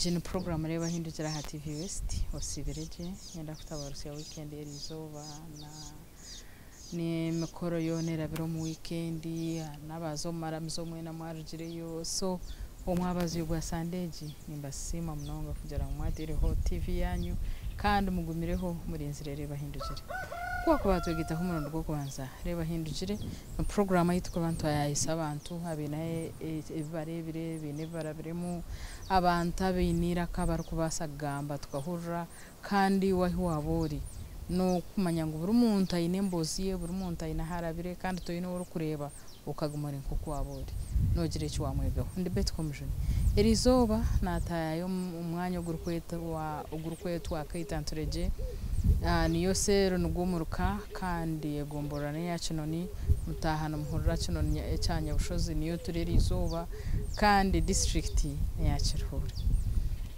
Egi ni puroguraamu Reeba Hindukira aha TV West. Osiibire gye? Niinyenda kutabarutsya wiikendi eriizooba na n'emikoro yoona erabire omu wiikendi n'abaaza omu maramizo mwena mwarugireyo. So omwabazyo gwa Sande egi nimbasiima munonga kugira ngu mwataireho TV yaanyu kandi mugumireho murinzire Reeba Hindukire. Ku waakuba waatwegaitaho omurundi gw'okubanza, Reeba Hindukire Ni puroguraamu ei turikuba nitwayayisa abantu abaine ebi bareebire, baine ebi barabiremu, abantu abaine eiraka barikubaasa kugamba tukahurira kandi iwe ahu waaba ori n'okumanya ngu buri muntu aine emboozi ye, buri muntu aine ahu arabire kandi toine ou orikureeba okaguma ori nk'oku waaba ori. Noogira eki waamwegaho. Ndi Betty Komujuni. Eriizooba naataayaaya omu mwanya ogurikwetwa Kaita Nturegye. Niyo seeri nigwo muruka kandi egomborora n'eya Kinoni, mutaaha nimuhurira Kinoni ekya Nyabushozi niyo turi eriizooba kandi disiturikiti n'eya Kiruhura.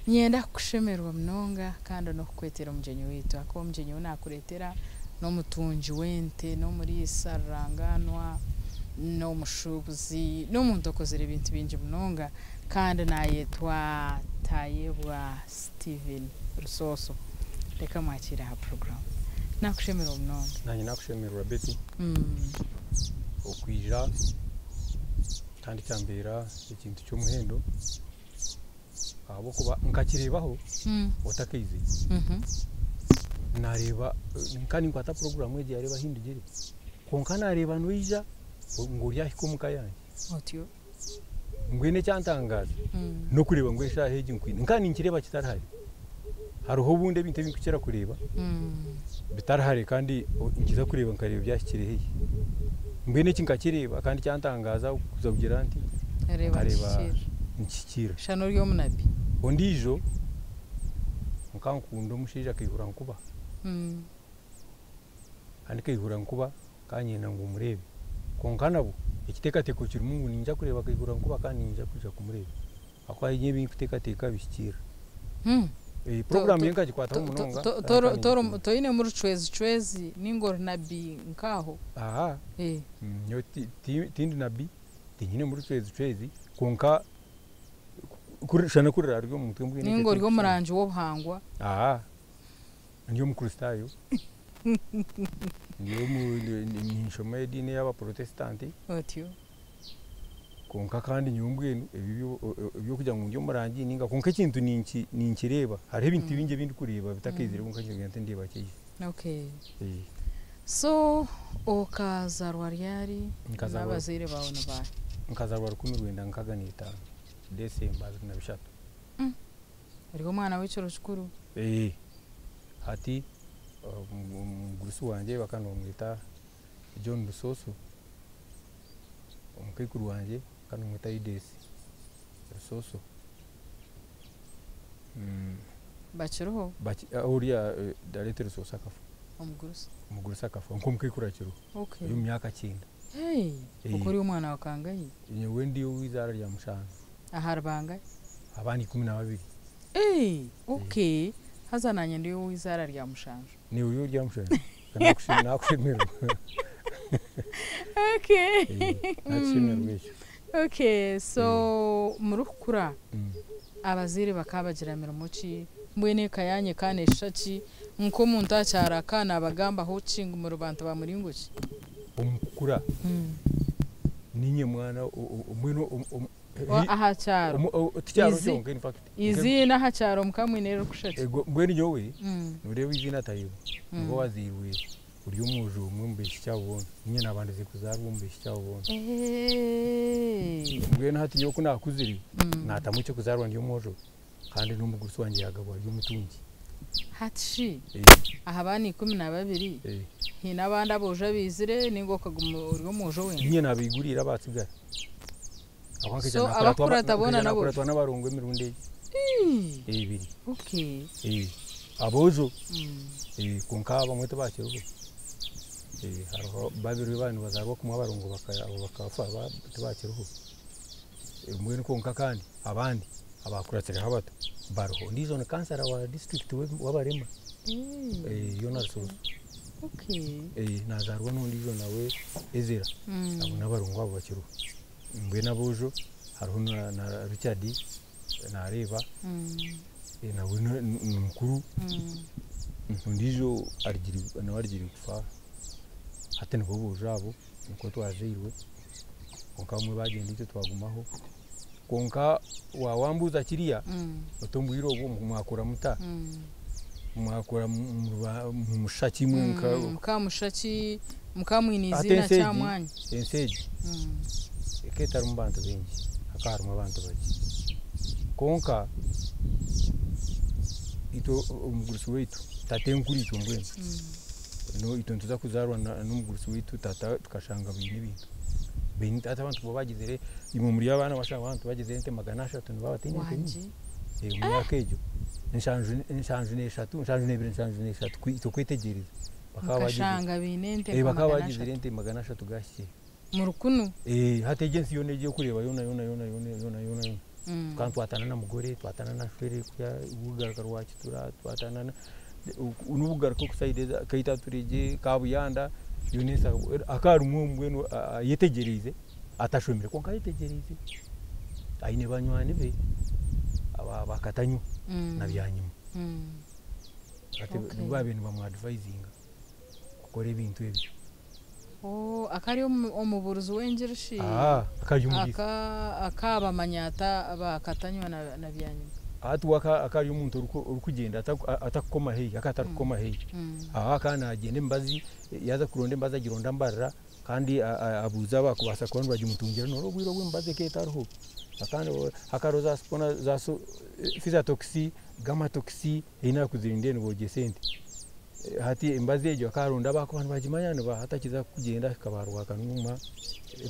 Niinyenda kukushemererwa munonga kandi n'okukwetera omugyenyi waitu ahakuba omugyenyi ou naakureetera n'omutungi w'ente, n'omuriisa rurangaanwa, n'omushuubuzi, n'omuntu okozire ebintu bingi munonga kandi naayetwa Tayebwa Steven Rusooso. Reka mwakiire aha puroguraamu. Naakushemererwa munonga. Naanye naakushemererwa Betty okwija kandi kyambeera ekintu ky'omuhendo ahabw'okuba nkakireebaho otakaizire. Naareeba nka ninkwata puroguraamu egi yareeba ahu ndugire kwonka naareeba noija ngu oryahika omuka yangye. Otyo. Mbwenu ekyantangaaza n'okureeba ngu eshaaha egi nkwine nka ninkireeba kitari hare. Hariho obundi ebintu ebi ndikukira kureeba bitari hare kandi nkiza kureeba nkareeba byahikire haihi. Mbwenu eki nkakireeba kandi kyantangaaza kuza kugira nti nkareeba nikihikiirira. Shana ori omunabi. Ondiijo nkankunda omushaija akaihura nkuba kandi kaihura nkuba kanyenda ngu mureebe kwonka nabwo ekiteekateeko kirimu ngu niinyija kureeba kaihura nkuba kandi niinyija kwija kumureeba ahakuba nyowe ebi ndikuteekateeka bihikiirira. Puroguraamu ye nkagikwataho munonga kandi nkaba Toinemu rucwezicwezi nainga ori nabi nk'aho? Aha, nyowe tindi nabi, tinyinemu rucwezicwezi kwonka shana ku riraarye omu mutwe mbwenu Nainga ori omurangi w'obuhangwa? Aha. Ndi Omukristaayo, ninshoma ediini ey'Abaporotesitanti. Otyo. Kwonka kandi nyowe mbwenu ebi eby'okugira ngu ndi omurangi nainga kwonka ekintu ninkireeba. Hariho ebintu bingi ebi ndikureeba bitakaizire kwonka ngira nti ndeeba kyaija. Okay. So okazaarwa ryari n'abazaire baawe ni baahi? Nkazaarwa 1965, December 23. Ori omwana w'ekiro kikuru. Ee. Hati omugurusi wangye bakaba nibamweta John Rusooso, omukaikuru wangye bakaba nibamweta Yudesi Rusooso. Bakiriho? Oriya Dareti Rusooso akafa. Omugurusi? Omugurusi akafa kwonka omukaikuru akiriho. Ari omu myaka kyenda. Okwo ori omwana wa kangahi? Nyowe ndi ow'eizaara rya mushanju. Ahari bangahi? Abaana 12. Eeh okay haza nanye ndi oweizaara rya mushanju. Naiwe ori orya mushanju? Nakushemererwa. Okay. Nakushemererwa ekyo. Okay so murikukura abazaire bakaba bagira mirimo ki? Mbwenu eka yanyu ekaba neshusha ki? Nk'omuntu aha kyaro akaba nabagambaho ki ngu muri bantu ba muringo ki? Omu kukura ninye mwana mbwenu Aha kyaro. Tikyaro kyonka in fact. Eiziina aha kyaro mukaba mwine eririkusha ki? Mbwenu nyowe noreeba eiziina Tayebwa niiwe owazairwe ori omwojo omwe omu baishiki abo boona. Niinye naabandize kuzaarwa omu baishiki abo boona. Mbwenu hati nyowe ku naakuzire naatamu eky'okuzaarwa ndi omwojo kandi n'omugurusi wangye yaagabwa ari omutungi. Hati shi aha baana 12 haine abandi aboojo abaizire nainga okaguma ori omwojo wenka? Niinye naabaiguriire abaatsigara. So abakukurata boona n'aboojo? Nkakuratwa n'abarongo emirundi ebiri. Aboojo kwonka abamwe tibakiriho. Hariho babiri baaba nibazaarwa kumwe abarongo abo bakafa tibakiriho. Mbwenu kwonka kandi abandi abakuratsireho abato bariho. Ondiijo ni kansara wa disiturikiti w'abarema Yona Rusooso. Nazaarwa n'ondiijo nawe Ezera. Abo n'abarongo abo bakiriho. Mbwenu aboojo hariho na Richard Nareeba nawe ni mukuru, ondiijo nawe arugire kufa, hati nibo boojo abo nikwo twazairwe, kwonka abamwe bagyenda itwe twagumaho. Kwonka waawambuuza kiriya oti omu bwire obwo mwakura muta? Mwakura nimushusha kimwe nka. Mukaba mushusha ki? Mukaba mwine Hati eiziina ensi egi kyamwanyu? Ensi egi eka etarimu bantu baingi, hakaba harimu abantu bakye. Kwonka itwe omugurusi waitu tatenkuru itwe mbwenu, itwe nituza kuzaarwa n'omugurusi waitu tata tukashanga baine ebintu. Baine hati abantu bo bagizire, imwe muri abaana washanga abantu bagizire ente 300 nibaba bataine ente nyingi. Wangi. Omu myaka egyo 73, 72, 73 itwe kwetegyereza. Bakaba bagize Mukashanga baine ente nka bakaba magana bagizire ashatu. ente 300 gahikire. Muri kunu? Hati egi ensi yoona egi orikureeba yoona yoona yoona yoona yoona yoona yoona. Tukaba nitwatana na Mugore, twatana na Shwere kuriya kugaruka Rwakitura, twatana na n'okugaruka oku sayidi eza Kaitaturegye, Kabuyanda, yoona ensi hakaba harimu mbwenu ayetegyereize atashomire kwonka ayetegyereize aine banywani be bakatanywa na Byanyima. Hati nibo baabaire nibamu-advisinga kukora ebintu ebyo. Oh, akaba ari omubuurizi w'engiri shi? Akaba ari omuriisa. Akabamanya ata bakatanywa na Byanyima? Hati we akaba ari omuntu orikugyenda atarikukoma haihi, akaba atarikukoma haihi. Aho akaba nagyenda emibazi, yaaza kuronda emibazi agironda Mbarara kandi abuuza abakubaasa kuba nibagimutungira noreeba obwire obu emibazi ekaba etariho. Hakaba hariho za Phytox, Gamatox, ei naakuzirinda nibogyesa ente. Hati emibazi egyo akaba aronda abakuba nibagimanya nibaha hati akiza kugyenda ahika ba Rwakanuma,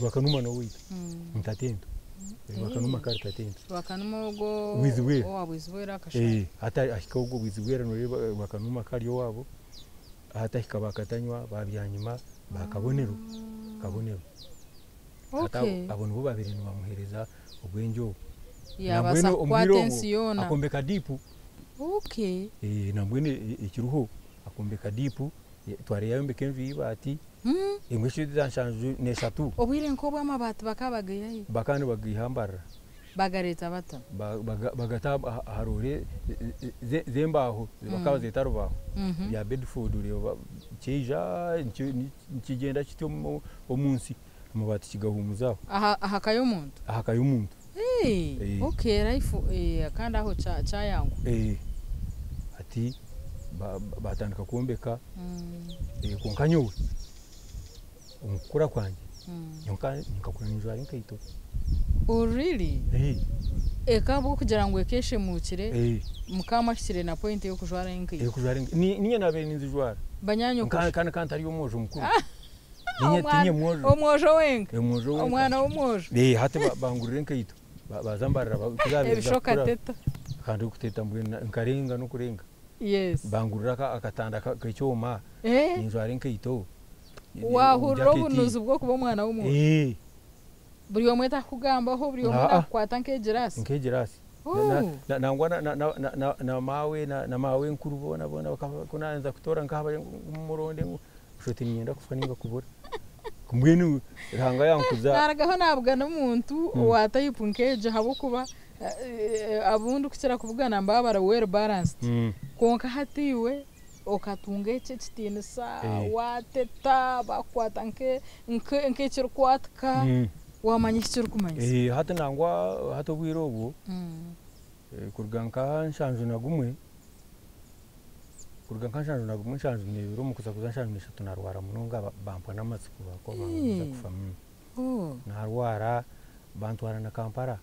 Rwakanuma n'owaitu ni tatento. Rwakanuma akaba ari tatento. Rwakanuma ogwo Bwizibwera. Owa Bwizibwera akashara. Hati ahika ogwo Bwizibwera noreeba Rwakanuma akaba ari owaabo, hati ahika ba Katanywa, ba Byanyima, ba Kabonero, Kabonero. Hati abo nibo baabaire nibamuheereza obwengye obwo. Yabaasa Nambwenu kukwata obwire ensi obwo yoona. akombeka diipu. Nambwenu ekiriho akombeka diipu, twara yayombeka enju y'eibaati, emwe za 73. Obwire nk'obwo amabaati bakaba bagaihahi? Bakaba nibagaiha Mbarara. Bagareeta bata? Bagata aha roore z'embaaho, bakaba bazeeta rubaaho, bya Bedford oreeba kyaija nikigyenda kityo omu nsi, amabaati kigahuumuza aho. Aha ka y'omuntu? Aha ka y'omuntu. Okay, life kandi aho kyayangwa. Hati batandika kwombeka, kwonka nyowe omu kukura kwangye nyowe nkakura ninjwara enkaito. Oh really? Eka ahabw'okugira ngu eka eshemuukire, mukaba mwahikire na point y'okujwara enkaito? Ey'okujwara enkaito. Niinye naabaire ninzijwara. Banyaanyoko shi? Kandi ka ntari omwojo mukuru. Tiinye mwojo. Omwojo wenka? Omwojo wenka. Omwana w'omwojo? Hati bangurira enkaito baza mbarira kuzaaba Ebisha okateta. Kandi okuteta mbwenu nkarenga n'okurenga. Bangurira akatanda k'ekyoma ninjwara enkaito. Waahurira obunuzi bw'okuba omwana w'omwojo? Buri omwe takugambaho, buri omwe nakukwata nk'egiraasi? Nk'egiraasi. Nangwa na maawe enkuru boona boona ku naaza kutoora nkaha ngu muronde ngu osha oti niinyenda kufa ninga kubura. Mbwenu Ruhanga yankuza. Narugaho nabugana omuntu owa type nk'egyo ahabw'okuba abu ndikukira kubugana nibaba bari well balanced. Kwonka hati iwe okatunga eki ekitiinisa, waateta, bakukwata nk'ekirikwatika, waamanya eki kirikumanyisa. Hati nangwa hati obwire obwo kuruga nka 71, kuruga nka 71, 72 omu kuza kuza 73 narwara munonga bampwa n'amatsiko bakuba banza kufa. Narwara bantwara na Kampala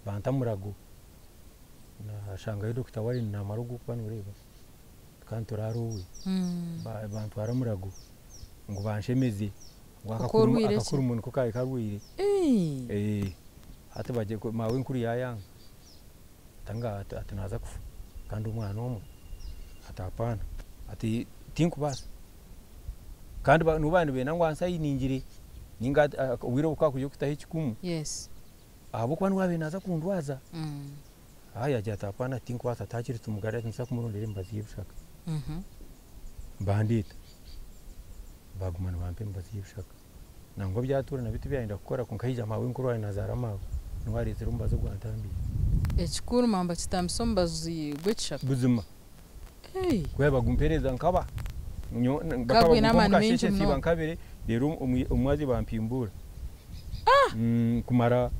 banta Murago, nashangayo Dr. Warren namara ogw'okuba noreeba kandi turaara owe, bantwara Murago ngu banshemeze ngu Oku orwaire ki? akakurumu niko kari karwaire. Hati maawe enkuru yayanga ati ati naaza kufa kandi omwana omwe ati apaana ati tinkubaasa kandi nibo baaba nibenda ngu ansayiningire ninga obwire obu bukaba kutaho ekikumu ahabw'okuba niwe yaabaire naaza kundwaza. Yaagira ati apaana tinkubaasa ati hakiri tumugarure ati nituza kumurondera emibazi y'ebishaka. Bandeeta baguma nibampa emibazi y'ebishaka nangwa byatuura nabyo tibyayenda kukora kwonka haija maawe enkuru waawe naazaara maawe niwe areetsire omubazi ogwantambiire. Ekikuruma nibakitambisa omubazi gw'ekishaka? Buzima. Hey! Ku bagumpereza nkaba Ka gwine amaani maingi nsiiba munonga. nkabire reero omwazi bampimbura. Kumara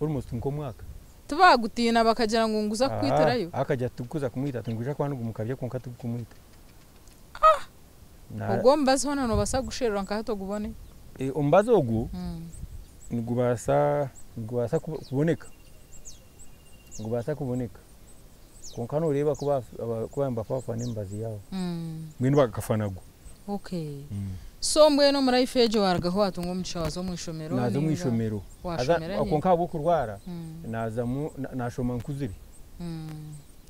almost nk'omwaka. Tibagutiina bakagira ngu nguza kukwitirayo? Akagira ati tikuza kumwita, ati nigwija kuba nigumukabya kwonka tigukumwita. Ogwo omubazi hoona noobaasa kugusherura nka hati ogubone? Omubazi ogwo nigubaasa nigubaasa kuboneka. Nigubaasa kuboneka. Kwonka nooreeba ku ku nibafafa n'emibazi yaabo. Mbwenu bakafa nagwo. Okay. So mbwenu omu life egyo warugaho watunga omugisha waaza omu ishomero Naaza omu ninga ishomero. Washomera hi? Kwonka ahabw'okurwara naazamu naashoma nkuzire.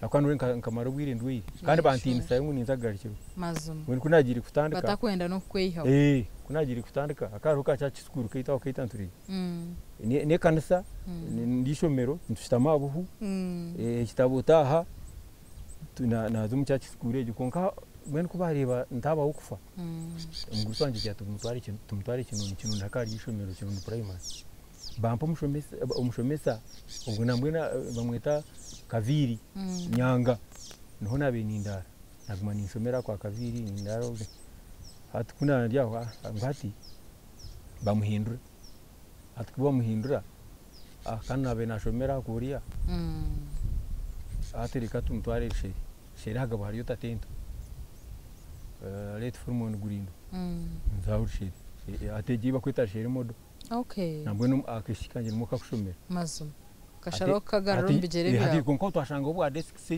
Ahabw'okuba nyowe nkamara obwire ndwaire. Kandi bantiinisa ngu ninza kugarukirwa. Mazima. Mbwenu ku naagiire kutandika. Batakwenda n'okukweyihaho. Ku naagiire kutandika hakaba hariho ka church school kaitu aho Keitanturiire. N'ekanisa n'eishomero nitushutama aha buhu, ekitabo taaha, naaza omu church school egyo kwonka mbwenu ku baareeba ntaabaho kufa, omugurusi wangye agira ati tumutware Kinoni, Kinoni hakaba hariyo eishomero Kinoni primary. Bampa omushomesa obwo nambwenu bamweta Kaviiri Nyanga, niho naabaire nindaara. Naguma ninshomera aha kwa Kaviiri nindaara hati ku naaba ndi aho ngu hati bamuhindura, hati ku bamuhindura kandi naabaire nashomera aha kuriya, hati reka tumutware Rushere, Rushere hakaba hariyo tatento late Freeman Gurindo, nza Rushere, hati egi ei barikweta Rushere model. Nambwenu akaishiki kangye nimwo kakushomera. Mazima. Kasharaho kukagarura omu bigyere byawe. Kwonka twashangaho bwa desks,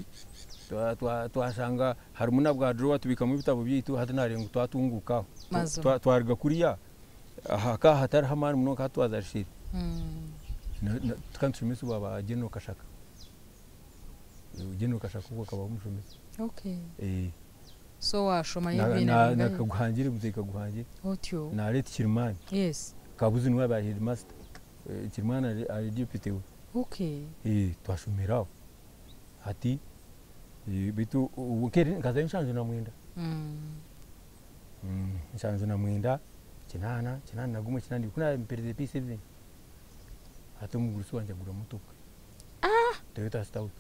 twashanga harimu na bwa drawer tubikamu ebitabo byaitu hati nareeba ngu twatunguuka aho. Twaruga kuriya hakaba hatariho amaani munonga hati twaza Rushere. Tukaba nitushomesibwa ba General Kashaka. General Kashaka ogwo akaba omushomesa. So washomayo ebibiina bingahi? Kaguhangire mzee Kaguhangire. Otyo. Na late Kirimani. Kabuzi niwe abaire headmaster. Kirimani ari deputy we. Twashomera aho. Hati beitu nkazayo 79. 79, 80, 81, 82 ku naamperize P7 hati omugurusi wangye agura motoka. Toyota Stout.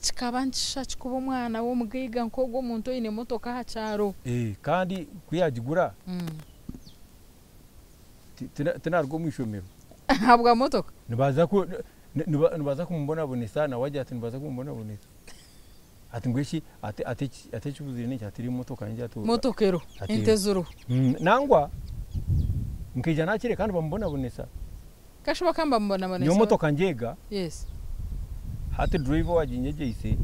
Kikaba nikishusha ki kuba omwana w'omugaiga nk'ogwo omuntu oine motoka aha kyaro? Kandi ku yaagigura tinaruga omu ishomero. Ahabwa motoka? Nibaza kumubonabonesa nawe agira ati nibaza kumubonabonesa. Ati mbwenu shi ati ekibuzire n'eki ati eri motoka yangye ati. Motoka eriho, ente ziriho. Nangwa nkaija nakire kandi bamubonabonesa. Kashuba kandi bamubonabonesa? Nyowe motoka ngyega. Hati driver owaginyegyeise,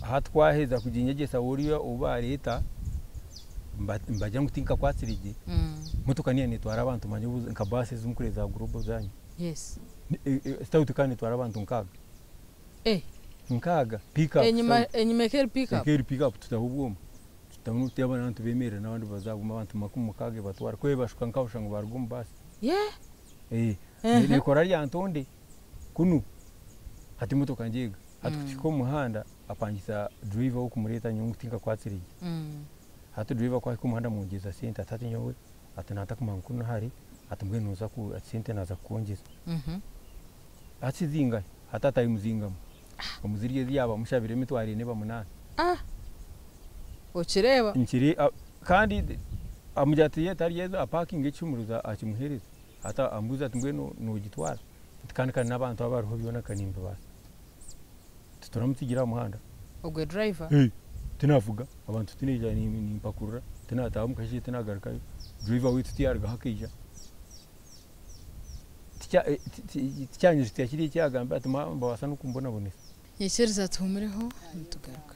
hati ku aheza kuginyegyesa oriya ou baareeta nibagira ngu tinkakwatsire gye, motoka niyo neetwara abantu manya nka baasi ezi murikureeba za Global zanyu. Stout ekaba neetwara abantu 6. 6 pick up. Enyima eka eri pick up? Eka eri pick up tutaho obwoma. Tutaho abantu bemerera n'abandi bazaguma abantu 60 ebatwara. Ku bashuka nkabashusha ngu baruga omu baasi. Neekora Lyantonde kunu hati emotoka ngyega. Hati kuhika omu muhanda apangisa driver w'okumureeta nyowe ngu tinkakwatsire gye. Hati driver ku ahika omu muhanda amwongyeza sente ati hati nyowe ati naatakumanya ngu kunu hare ati mbwenu nooza ku ati sente naaza kukwongyeza. Hati zingahi? Hati atayimuzingamu. Omuzirya ezi yaaba amushabire emitwaro ena eba 8. Okireeba? Kandi amugira ati tari ezo apakinga ekishumuruzo akimuheereza. Hati amubuuza ati mbwenu noogitwara? Nti kandi kare n'abantu abariho byona ka nimbibaasa. Tituramutsigira aha muhanda. Ogwe driver? Tinavuga abantu tinaija nimpakurura tinataaha omu kasheeshe tinagarukayo. Driver waitu tiyarugaho akaija. Tikyanyijukya kiriya eki yagambire ati nibabaasa n'okumbonabonesa. Nyikiriza tuhumureho nitugaruka.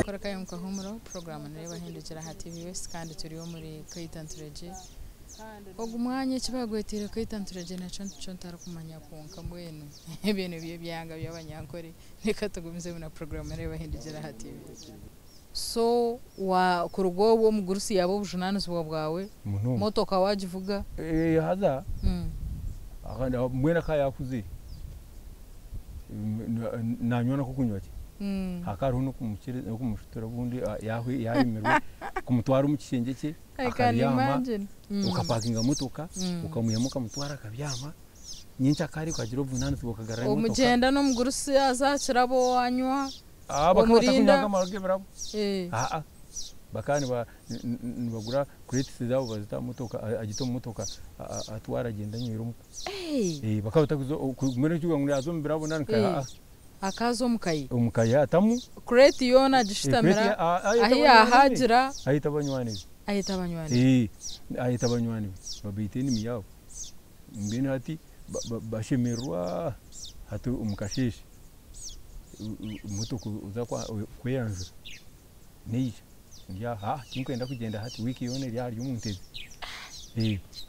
Korekayo mukahumuro programu nireba hindukira aha TV West kandi turi omuri Kaitanturegi. Ogu mwanya eki bagwetire Kaitanturegi nakyo nikyo ntarikumanya kwonka mbwenu ebintu by'ebyanga by'abanyankore reka tugumizemu na programu nireba hindukira aha TV. So wa kuruga obwo omugurusi yaaba obujunanizibwa bwawe, motoka wagivuga? Haza mbwenu akaba yakuzire. Nanywa n'okunywa ki? Hakaba hariho n'okumushutura obundi yayemirwe kumutwara omu kishengye kye I can akabyama imagine. Okapakinga motoka okamwihamu okamutwara akabyama nyenkyakare okagira obuvunanizibwa okagarurayo emotoka. Omugyenda n'omugurusi aza aha kirabo anywa. Bakaba Omurinda. batakunywaga amarwa g'ebirabo. Eh. Aa bakaba nibagura crates zaabo bazita aha motoka agita omu motoka atwara agyenda anywera omuka. Hey. Bakaba batakuza mbwenu ekirikugira ngu yaaza omu birabo nari nka Eh. aa. Akaza omu kaye. Omu kaye atamu. Crate yoona agishutamira ahi yaahagira. Ayeta banywani be. Ayeta banywani be. Ayeta banywani be babaita enimi yaabo. Mbwenu hati bashemererwa hati omu kasheeshe emotoka oza kweyanjura neija ndi aha tinkwenda kugyenda hati wiiki yoona eri ahari omu ntebe.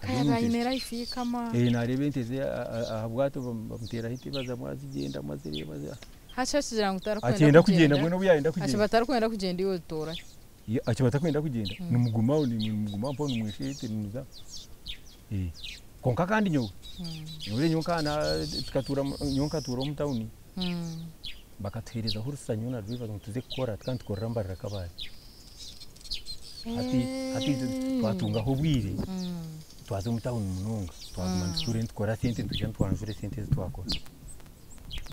Ka yaaba aine life y'eikama. Naareeba ente ze aha bwato bamuteeraho ente bazamu azigyendamu azireeba. Hati akigira ngu tarikwenda Akyenda kugyenda mbwenu obu yaayenda Akiba kugyenda. atarikwenda kugyenda iwe otoora. Akiba atakwenda kugyenda nimugumaho nimuguma mpaho nimwesha nimuza. Kwonka kandi nyowe nyowe tukatuura nyowe nkatuura omu tawuni bakatuheerezaho orusa nyowe na driver ngu tuze kukora tukaba nitukorera Mbarara Kabale. Hati twatungaho obwire twaza omu tawuni munonga twaguma nitutuura nitukora sente nitwija nitwanjura esente ezi twakora.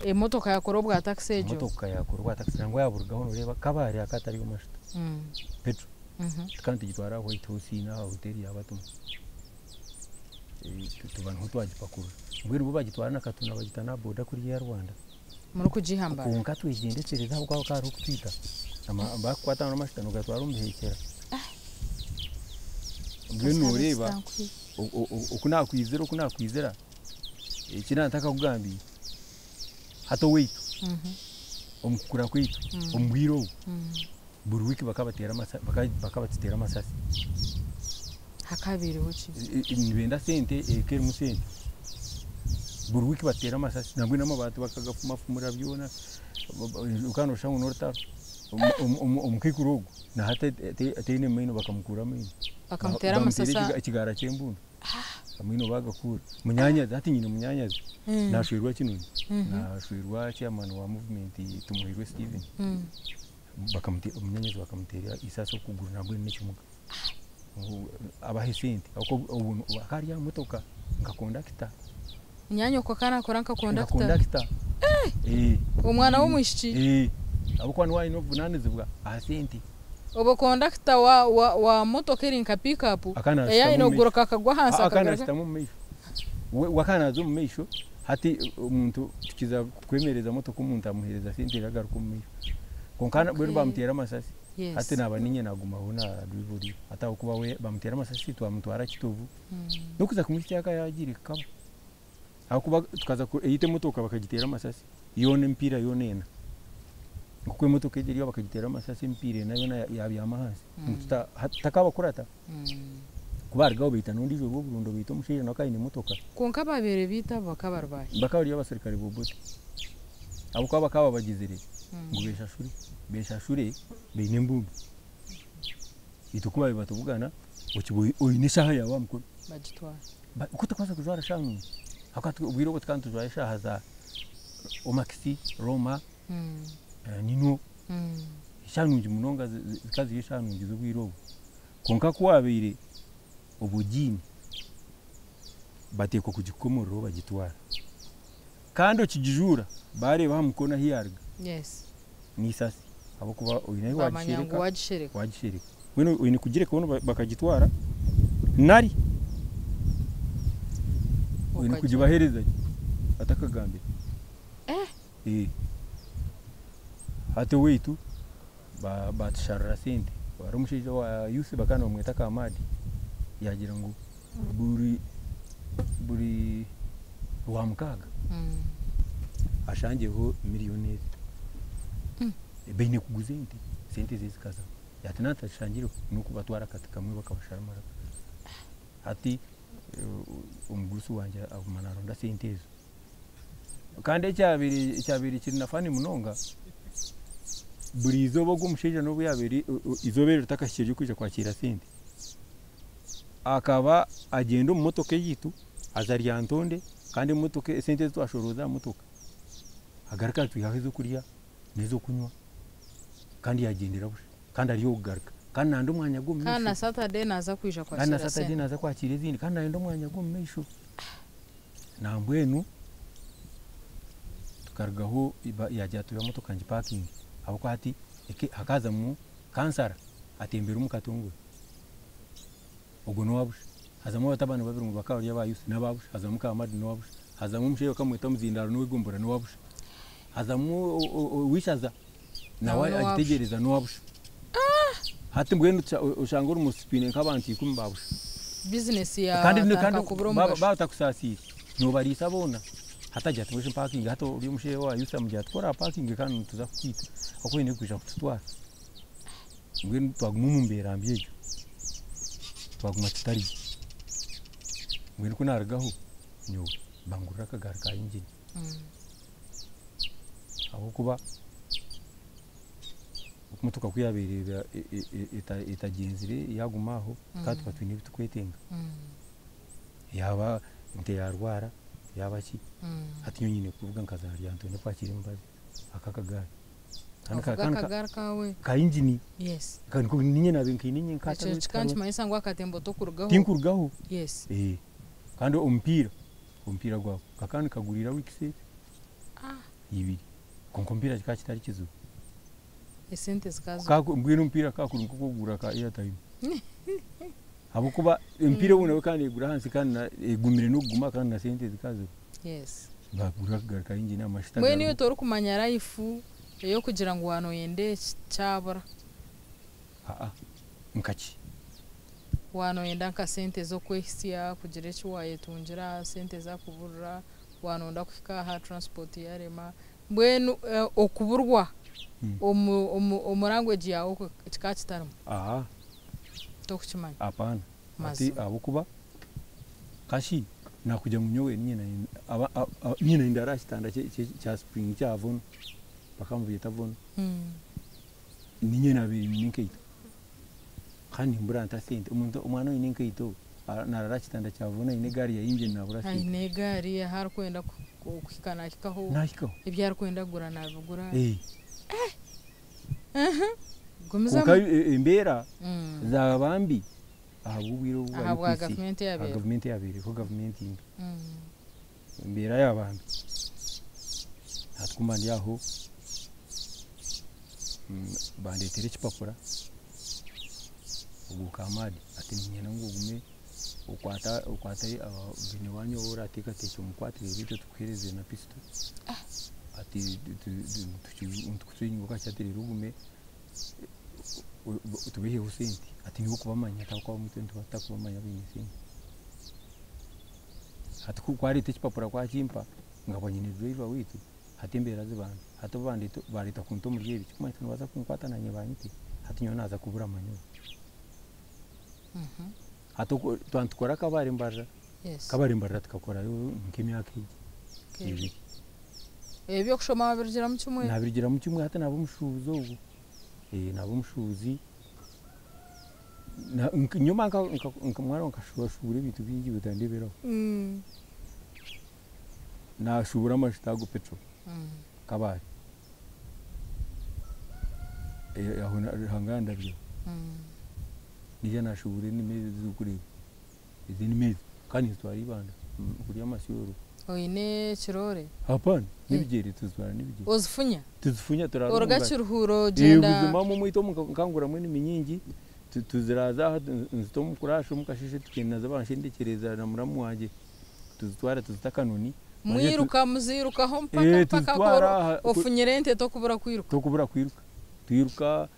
Emotoka yakora obwa takisi egyo. Emotoka yakora obwa takisi nangwa yaburugaho noreeba Kabale hakaba hatariyo mashuta. Petrol. Tukaba nitugitwara aha White House n'aha hoteeri ya Batuma. Tuba niho twagipakurura. Mbwenu bo bagitwara na Katuna bagita n'aha boda kuriya eya Rwanda. Murikugiha Mbarara. Kwonka twegyendesereza ahabw'okuba hakaba hariho okutwita. Bakukwata n'amashuta nogatwara omu biheekyera. Mbwenu noreeba oku nakwizira oku nakwizira eki naatakakugambiire hati owaitu omu kukura kwaitu omu bwire obu buri wiiki bakaba bakaba batuteera amasasi. Hakabaireho ki? Nibenda sente eka erimu sente. Buri wiiki batuteera amasasi nambwenu n'amabaati bakagafumafumura byona okaba noshusha ngu n'orutaro. Omukaikuru ogu nahati taine maino bakamukuura amaino. Bakamuteera Bamuteera amasasi. Ekigaara ky'embundu amaino bagakura. Munyanyazi hati nyine munyanyazi nashwerwa Kinoni nashwerwa chairman wa movement Tumuhairwe Steven. Munyanyazi bakamuteera isasi okuguru nambwenu n'ekimuga. Abahe sente ahabw'okuba obu akaba ari aha motoka nka kondakita. Munyanyoko akaba nakora nka Nka kondakita. kondakita. Omwana w'omwishiki. Ahabw'okuba niwe aine obuvunanizibwa aha sente. Obwo kondakita wa motoka eri nka pick-up Akaba naashutama eyaine omu maisho. okuguruka akagwa ahansi Akaba akagaruka. naashutama omu maisho. We akaba naaza omu maisho hati omuntu tukiza kwemereza motoka omuntu amuheereza sente agaruka omu maisho. Kwonka mbwenu bamuteera amasasi. Hati naaba ninye nagumaho na driver oriya. Hati ahabw'okuba we bamuteera amasasi twamutwara Kitovu. N'okuza kumuhitsya akaba yagiire kukaba. Ahabw'okuba tukaza eyaitu emotoka bakagiteera amasasi yoona emipiira yoona ena. Nk'oku emotoka egi eriyo bakagiteera amasasi emipiira ena yoona yabyama ahansi. Takabakurata. Ku barugaho baita n'ondiijo Rwoburundo baita omushaija nawe akaba aine emotoka. Kwonka ababaire biita abo bakaba bari baahi? Bakaba bari abasirikare b'Obote. Ahabw'okuba bakaba babagizire ngu beshashure beshashure baine embundu. Itwe ku baabaire batubugana okiba oine eshaaha yaawe aha mukono. Bagitwara. Ku turikubaasa kujwara eshaaha nungi. Ahabw'okuba obwire obwo tukaba nitujwara eshaaha za Omax, Roma, Nino, eshaaha nungi munonga zikaba ziri eshaaha nungi z'obwire obwo. Kwonka ku waabaire oba ogiine bateekwa kugikukomoreraho bagitwara. Kandi okigijuura baareeba aha mukono ahu yaaruga n'eisasi ahabw'okuba oine ahu Bamanya ngu wagishereka wagishereka. Wagishereka. Mbwenu oine kugireka boona bakagitwara nari oine kugibaheereza gye batakagambire. Hati owaitu batusharura sente. Hariho omushaija wa youth bakaba nibamweta Kamadi yaagira ngu buri Rwamukaaga ashangyeho miliyoni ezi. Baine kuguza ente, sente ze zikazaho. Ati natashangireho n'okubatwara akati kamwe bakabashara amaraka. Hati omugurusi wangye aguma naronda sente ezo. Kandi ekyabaire kiri na funny munonga, buri izooba ogwo omushaija n'obu yaabaire izooba eryo ritakahikire ry'okwija kwakira sente, akaba agyenda omu motoka eyaitu aza Lyantonde kandi emotoka esente ezi twashorooza aha motoka. Agaruka atwihaho ez'okurya n'ez'okunywa kandi yagyendera busha kandi ari ow'okugaruka kandi nayenda omwanya gw'omu Kandi na maisho. Saturday naaza kwija Kandi na kwakiira Saturday sente. naaza kwakiira ezindi kandi nayenda omwanya gw'omu maisho. Nambwenu tukarugaho yaagira ati emotoka ngipakinge ahabw'okuba hati hakazamu kansara atembire omu katongore ogwo n'owa busha. Hazamu abatabani babiri ngu bakaba bari aba youth n'aba busha, hazamu Kamadi n'owa busha, hazamu omushaija bakamweta Muzindaaro n'ow'eigombora n'owa busha, hazamu ow'eishaza nawe Nawe n'owa busha. agitegyereza n'owa busha. Hati mbwenu oshange ori omu twine nk'abantu ikumi ba busha. Bizinesi yaawe Kandi atandika kandi kubura baaba omugasho. batakusaasiire noobariisa boona. Hati agira ati mbwenu shi mpakinge hati ori omushaija owa youth amugira ati ku oraapakinge kandi nituza kukwita ahabw'okuba oine kwija kututwara. Mbwenu twaguma omu mbeera mbi egyo, twaguma tutari gye. Mbwenu ku naarugaho nyowe bangurira akagaari ka ingini ahabw'okuba emotoka ku yaabaire etagyenzire yaaguma aho tukaba tuba twine ebi turikwetenga. Yaaba ente yaarwara yaaba ki, hati nyowe nyine kuvuga nkaza ahari Antony kwakiira emibazi aka akagaari. Kandi Ovuga kandi akagaari kaawe. Ka ingini. Yes. Niinye naabaire nkaine nyenka Ekyo hatariho kikaba nikimanyisa ngu akatembo tokurugaho. Tinkurugaho. Yes. Kandi omupiira, omupiira gwawe kakaba nikagurira weeks ibiri kwonka omupiira kikaba kitari kizibu. Esente zikaba ziriho. Mbwenu omupiira kukaba kuri nk'okugura ka airtime ahabw'okuba emipiira obu nayo ekaba neegura ahansi kandi egumire n'okuguma kandi na sente zikaba ziriho. Yes. Bagura akagaari ka ingini amashuta Mbwenu iwe gariho. torikumanya life ey'okugira ngu waaba noyenda eki kyabura. Aa nkaki? Waaba noyenda nka sente z'okwehitsya kugira eki waayetungira, sente zaakuburira, waaba noyenda kuhika aha transport yaarema, mbwenu okuburwa omu language yaawe okwo kikaba kitarimu? Aa. Tokukimanya? Apaana. Hati Mazima. ahabw'okuba kashi nakugira ngu nyowe niinye niinye nindara aha kitanda kya spring kya vono bakaba nibagyeta vono. Niinye naabaire nyine enkaito kandi nimbura nta sente omuntu omwana oine enkaito naaraara aha kitanda kya vono aine egaari ya engine naabura sente. Aine egaari ahu arikwenda kuhika naahikaho, Naahikaho. ebi arikwenda kugura naabigura. Eh. Gumizamu. Kwonka embeera zaaba mbi ahabw'obwire obu bari Ahabwa kwitsya. gavumenti Aha eyaabaire. gavumenti eyaabaire gavumenti mbi. Embeera yaaba mbi. Hati ku mba ndi aho bandeetera ekipapura ogwo Kamadi ati niinyenda ngu ogume okwate okwate beene waanyu ou orateekateekye omukwate reero itwe tukuheereze na pisito. Ati nitukutraininga okakye ati reero ogume tubaiheho sente. Ati niiwe okubamanya ahabw'okuba abamwe itwe nituba tutakubamanya abaine sente. Hati ku kwareeta ekipapura kwakimpa nkaba nyine driver waitu hati embeera ziba mbi. Hati obu bareeta kunta omuri ebi kirikumanyisa nibaza kunkwata naanye banyite hati nyowe naaza kubura manyowe. Hati okwo twaba nitukora Kabare Mbarara, Kabare Mbarara tukakorayo nk'emyaka egi Nk'ebiri. ebiri. Eby'okushoma wabirugiramu kimwe? Nabirugiramu kimwe hati naaba omushuubuzi ogwo. Naaba omushuubuzi. Nyuma mwana nkashuubura ebintu bingi otandeeberaho. Naashuubura amashuta ago petrol Kabale. Aho Ruhanga yandabira. Naija naashuubura enimi ezi ez'orikureeba. Ezi enimi ezi kandi nizitwara Ibanda kurya amasyooro. Oine ekiroore? Hapana, n'ebigyere tuzitwara n'ebigyere. Ozifunya? Tuzifunya turaara omu Oruga ngaro. Kiruhura ogyenda. Buzima omwe omwaitu nkanguramu enimi nyingi tuziraaza aha nzita omu kuraasha omu kasheeshe tugyenda nazo banshendekyereza na muramu wangye tuzitwara tuzita Kanoni. Mwiruka muziirukaho mpaka mpaka Tuzitwara aha ofunyire ente tokubura kwiruka. Tokubura kwiruka. Twiruka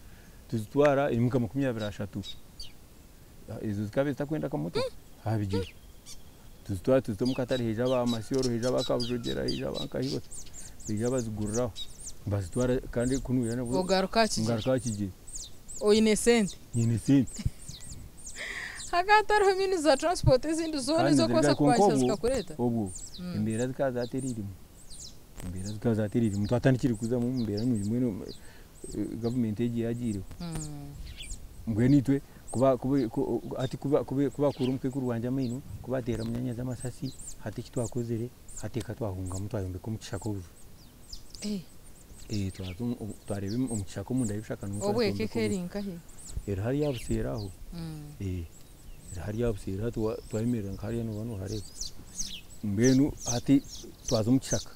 tuzitwara emika 23. Ezo zikaba zitakwenda akamotoka aha bigyere. Tuzitwara tuzita omu katare haija aba Masyoro haija aba Kabujogera haija aba Nkahiba baija baziguriraho bazitwara kandi kunuya nabwo Ogaruka aha kigyere. Ngaruka aha kigyere. Oine sente? Nyine sente. Hakaba hatariho means za transport ezindi zoona Kandi ez'okubaasa zirigari kwonka kukwatisa obwo zikakureeta? obwo embeera zikaba zatereiremu. Embeera zikaba zatereiremu twatandikire kuzamu omu mbeera nungi mbwenu gavumenti egi yagiireho. Mbwenu itwe kuba kuba hati kuba kubakuura omukaikuru wangye amaino, kubateera munyaanyazi amasasi, hati eki twakozire hati eka twahungamu twayombeka omu kishaka obuju. Eh, Eh, twaza twareeba omu kishaka omunda y'ebishaka nimwo obwo eka twatwombeka eka eri nkahi? Eri hariya buseeri aho. Eh, eri hariya buseeri hati twayemerera nka hariya nooba noohareeba. Mbwenu hati twaza omu kishaka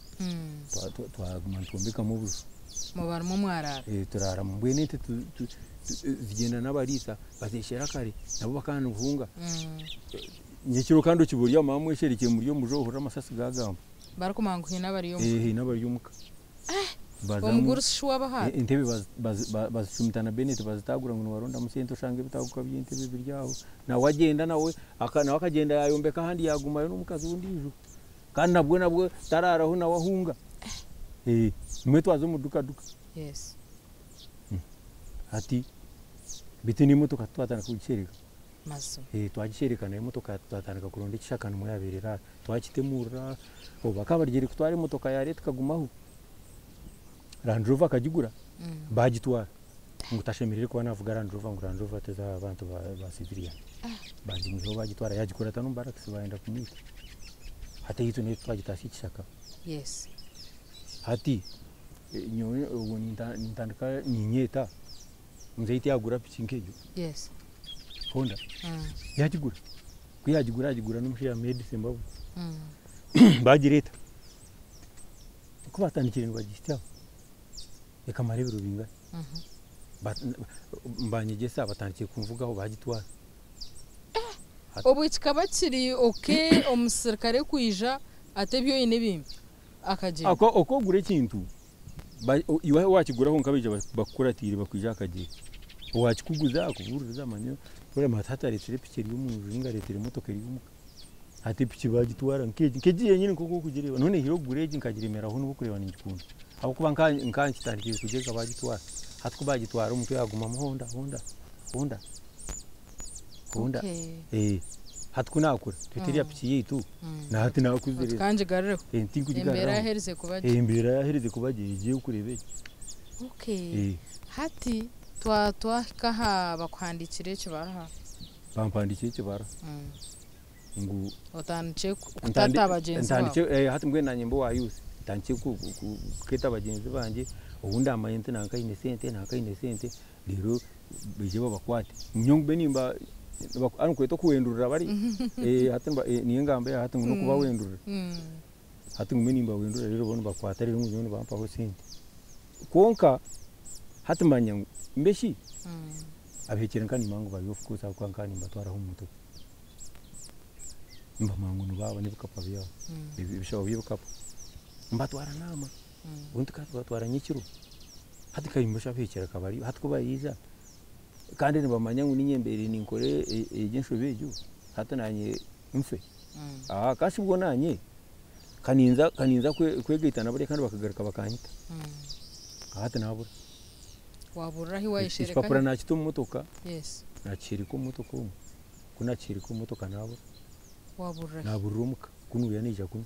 twaguma nitwombekamu obuju. Muba nimwo mwaraara? Eh, turaaramu. Mbwenu ente zigyenda n'abariisa bazeeshera kare nabo bakaba nibuhunga. Nyekiro kandi okiba ori aho mwaba mwesherekire muri omu buju ohurira amasasi gaagamba. Barikumanya ngu haine abari omuka. Eh, haine abari omuka. Bazamu Omugurusi shi waaba ahari? Entebe bazicumita na beneti bazitaagura ngu nibarondamu sente oshanga ebitaguka by'entebe biri aho. Nawe agyenda nawe nawe akagyenda yayombeka ahandi yagumayo n'omukazi w'ondiijo. Kandi nabwo nabwo taraaraho nawe ahunga. Eh, nimwe twaza omu duka duka. Yes. Hati beitu n'emotoka twatandika kugishereka. Mazima. Eh, twagishereka nayo emotoka twatandika kuronda ekishaka nimwo yabaire eraara. Twakitemurura, obu bakaba barugiire kutwara emotoka yareeta ekagumaho. Land Rover akagigura bagitwara ngu tashemereire kuba navuga Land Rover ngu Land Rover tez'abantu ba civilian. Bagimwihaho bagitwara yagikurata n'omu barracks bayenda kumwita. Hati eyaitu nayo twagitaasya ekishaka. Yes. Hati nyowe obwo nintandika ninyeeta, muzeeyi tiyagura piki nk'egyo. Yes. Honda. Yagigura. Ku yagigura yagigura n'omushaija Medi Sembabule. Bagireeta. Ku batandikire nibagihitsya aho, ekamara ebiro bingahi. Banyegyesa batandikire kunvugaho bagitwara. Obwe kikaba kiri okay omusirikare kwija ate ebi oine bimpe akagyenda? Oku ogura ekintu, iwe wakiguraho kwonka baija bakukuratiire bakwije aha kagyere. Owakikuguza akubuuririza amanye hati areetsire epiki eri omu nju nainga areetsire emotoka eri omuka. Hati epiki bagitwara nk'egi, nk'egi yenyini nk'oku orikugireeba. Noneho naihire kugura egi nkagiremeraho ahabw'okureeba ningikunda. Ahabw'okuba nka nkitandikire kugyega bagitwara. Hati ku bagitwara omutwe hagumamu honda, honda, honda, honda. Okay. Eh, hati ku naakura, twete eriya piki yaitu, na hati naakuzire. Oti kangigarureho. Eh, tinkugigaruraho. Embeera yaherize kuba gye. Eh, embeera yaherize kuba gye, egyo orikureeba egi. Okay. Eh. Hati twahika aha bakuhandiikire ekibaruha. Bampandiikire ekibaruha. Ngu Otandikye kutata bagyenzi baawe. Ntandikye, hati mbwenu naanye mbe owa youth, ntandikye kukeeta bagyenzi bangye, ou ndamanye nti nanka aine sente, nanka aine sente, reero baije babakwate. Nyowe ngume nimba, hanu nikweta okuwendurira bari, hati niyo engamba eya hati ngu n'okubawendurira. Hati ngume nimbawendurira reero bo nibakwata reero nyowe nibampaho sente. Kwonka hati manya ngu mbeshi abeekyere nka nimanya ngu bari of course ahabw'okuba nkaba nimbatwaraho omu motoka. Nibamanya ngu nibaaba n'ebikapu byabo, ebishaho by'ebikapu. Mbatwara naama, obundi tukaba tubatwara nyekiro. Hati nka abeekyere akaba ariyo, hati ku bariija kandi nibamanya ngu niinye mbaire ninkora egyo enshobe egyo, hati naanye nfe. Kandi shi bwo naanye kaninza kwegaita na bariya kandi bakagaruka bakanyita. Hati naabura. Waburira ahi wayeshereka? Ekipapura nakita omu motoka. Yes. Nakishereka omu motoka omu. Ku nakishereka omu motoka naabura. Waburira hi? Naaburira omuka kunu oya naija kunu.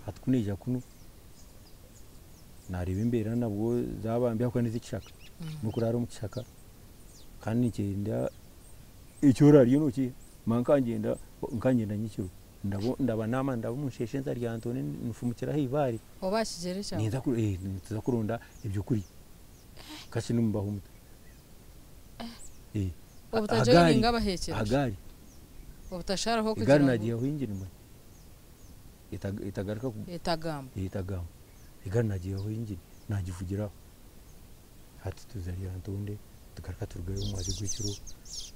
Hati ku naija kunu naareeba embeera nabwo zaaba mbi ahabw'okuba n'ez'ekishaka. N'okuraara omu kishaka kandi nikyenda eki oraarya nookiha. Manya nkangyenda nkangyenda nyekiro ndaba naama ndaba omu nsheshe nza Lyantonde nfumukira aha ibaare. Oba aha kigyere kyawe? Ninza nituza kuronda ebyokurya. Kasi nimubaho muta? Obutajoininga abahekyereza? Aha gaari. Obutasharaho Egaari kugira ngu naagiihaho engine manya etagaruka Etagamba. Etagamba. Egaari naagiihaho engine naagivugiraho. Hati tuza Lyantonde tugaruka turugayo omu mwazyo gw'ekiro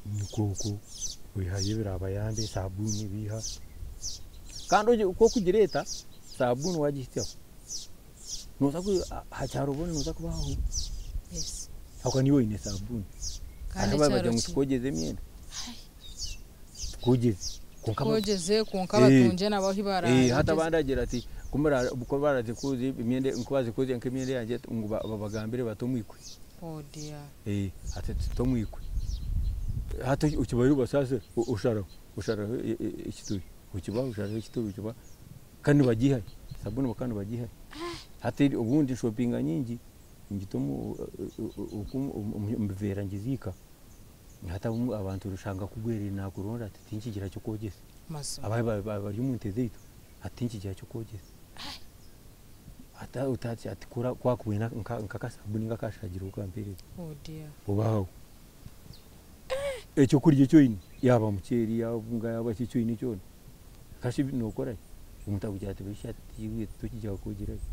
nikwo okwo oihayo ebiraabayambe sabuuni biiha. Kandi ku orikugireeta sabuuni waagihitsyaho nooza aha kyaro boona nooza kubahaho. Yes. Ahabw'okuba niiwe oine sabuuni. Kandi Hariho ekyaro abagira ngu ki? tukwogyeze emyenda. Tukwogyeze. Kwonka Tukwogyeze kwonka batungye nabo ahu Eh, hati abandi agira ati ku baraze kwozya emyenda ku baraze kwozya nk'emyenda yangye ngu babagambire bati omwikwe. Oh dear. Eh, ati tomwikwe. Hati okibayo obasaasira osharaho osharaho ekituri okibaha osharaho ekituri okibaha kandi nibagiihayo sabuuni bakaba nibagiihayo. Hati obundi nshopinga nyingi ngita omu omu biveera ngiziika. Hati abantu oshanga akugwere nakuronda ati tinkigira ky'okwogyesa. Mazima. Abaabe bari omu nte zaitu ati tinkigira ky'okwogyesa. Ati ku waakubwine nk'akasabuni nk'akashaagire okampeereza. Oh dear. Obaho. Ekyokurya eki oine yaaba muceeri yaaba obunga yaaba ki eki oine kyona. Kashi nookora ki? Omuntu akugira ati beisha iwe tokigira kugira ki?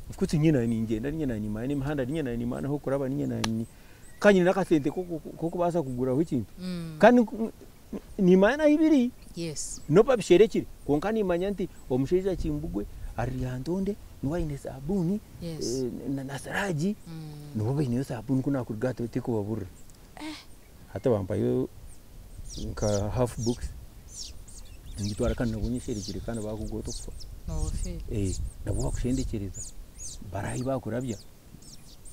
Of course nyine naanye ningyenda niinye naanye nimanya n'emihanda niinye naanye nimanya n'ah'okuraba niinye naanye ka nyine n'akasente k'okubaasa kuguraho ekintu. Kandi nimanya n'ahu biri. Yes. N'obu babisherekire kwonka nimanya nti omushaija Kimbugwe ari Lyantonde niwe aine saabuuni Yes. na Siraji nibo baineyo saabuuni ku naakuruga aha tikubaburira. Hati bampayo nka half box ngitwara kandi nabwo nyesherekire kandi baakugota okufa. Nooba ofiire. Nabwo bakushendekyereza bari ahu baakurabya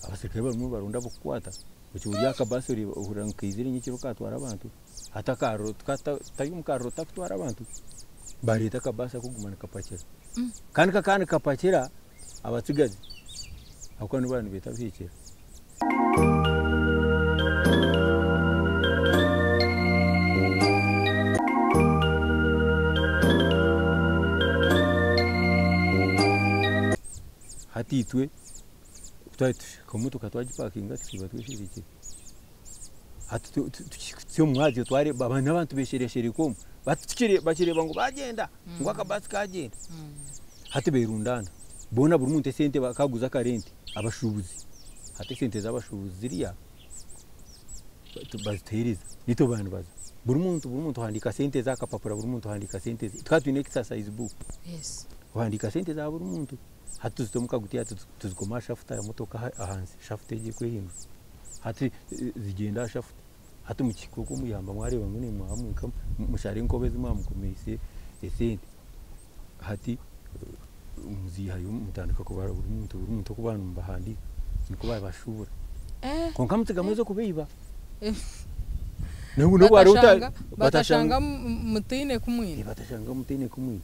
abaserukare barimu nibaronda ab'okukwata okiba ori aha kabaasi ohurira ngu kaizire nyekiro kaatwara abantu. Hati akariro tari omu kariro takutwara abantu bareeta akabaasi ak'okuguma nikapakira kandi kakaba nikapakira abatsigazi ahabw'okuba nibo baabaire nibeeta abahekyera. Hati itwe ku twaba tuhika motoka twagipakinga tusiiba twesherekire. Hati tukihitsya omu mwazyo twareeba n'abantu beshereshereka omu bakireeba ngu bagyenda ngu akabaasi kagyenda. Hati berundaana boona buri muntu esente bakaguza akarenti abashuubuzi. Hati esente z'abashuubuzi ziriya bazituheereza naitwe baaba nibaza. Buri muntu buri muntu ohandiika sente ze aha kapapura buri muntu ohandiika sente ze. Tukaba twine exercise book. Ohandiika sente za buri muntu. Hati tuzita omu kagutiya tuzikoma aha shafuta ya motoka ahansi shafuta egyo ekwehindura. Hati zigyenda aha shafuta. Hati mukihika okwo omu ihamba mwareeba ngu naimwe mwaba muri mushare enkobe ezi mwamukomeise esente. Hati muziihayo mutandika kubara buri muntu buri muntu oku baaba nimubahandiika nikwo babashuubura. Kwonka mutsigamu ez'okubaiba. Batashanga mutaine ku mwine. Batashanga mutaine ku mwine.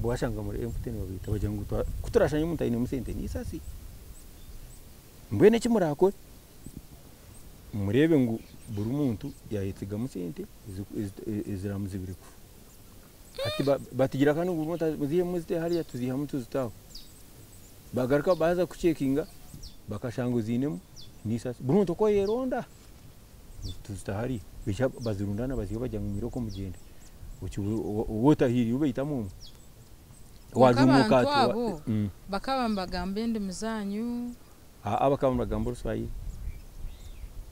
Bashanga muri empty nibabaita bagira ngu ku turashangye omuntu ainemu sente n'eisasi. Mbwenu eki muraakore, mureebe ngu buri muntu yaayetsigamu sente eziramuzibire kufa. Hati batugira kandi ngu muzihemu muzite hariya tuziihamu tuzita aho. Bagaruka baaza kucekinga bakashanga oziinemu n'eisasi. Buri muntu oku oyeronda tuzita hariya. Baija bazirundaana baziiha bagira ngu mwiroko mugyende. Waaba otahiire obaitamu omwe. Kwonka abantu abo bakaba nibagamba endimi zaanyu? Aa bakaba nibagamba Oruswahili.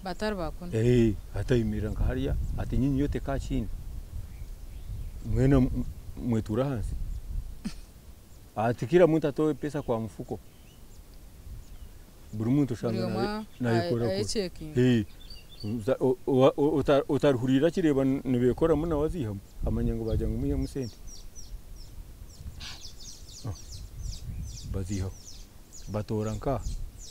Batari ba kunu? Ee, hati ayemerera nka hariya ati nyinyi yote kaa chini. Mwena mwetuura ahansi. Ati kila muntu atoe pesa kwa mfuko. Buri muntu oshanga nayekora kwe. Otarihurira akireeba nibekoramu nawe aziihamu amanya ngu baagira ngu mwihemu sente. Baziihaho batoora nkaha